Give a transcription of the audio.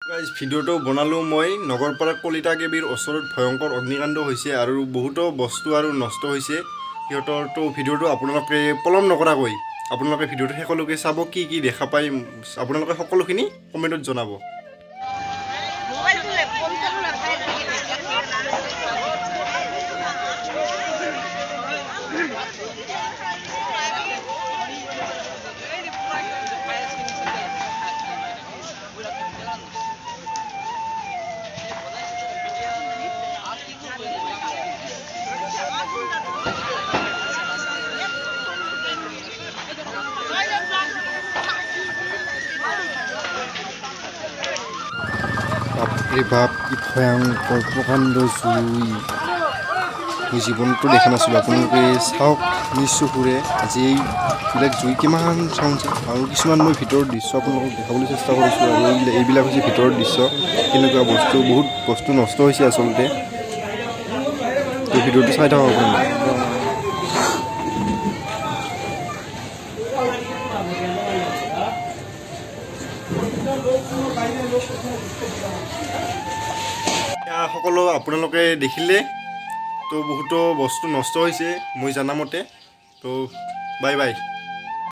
Guys, ভিডিঅ'টো বনালোঁ মই। নগৰপাৰা কলিতা কেবিৰ ওচৰত ভয়ংকৰ অগ্নিকাণ্ড হৈছে আৰু বহুতো বস্তু আৰু নষ্ট হৈছে সিহঁতৰ। তো ভিডিঅ'টো আপোনালোকে পলম নকৰাকৈ আপোনালোকে ভিডিঅ'টো শেষলৈকে চাব। কি কি দেখা পায় আপোনালোকে সকলোখিনি কমেণ্টত জনাব। মোবাইলটো ফোনটো নাপায়। বাপৰে বাপ, কি ভয়ংকৰ প্ৰকাণ্ড জুই! মই জীৱনতো দেখা নাছিলোঁ। আপোনালোকে চাওক নিজ চকুৰে আজি এইবিলাক জুই কিমান চাউণ্ড। আৰু কিছুমান মই ভিতৰৰ দৃশ্য আপোনালোকক দেখাবলৈ চেষ্টা কৰিছোঁ। আৰু এইবিলাক হৈছে ভিতৰৰ দৃশ্য, কেনেকুৱা বস্তু, বহুত বস্তু নষ্ট হৈছে আচলতে। তো ভিডিঅ'টো চাই থাকক আপোনালোকে। এয়া সকলো আপোনালোকে দেখিলে। তো বহুতো বস্তু নষ্ট হৈছে মই জনামতে। তো বাই বাই।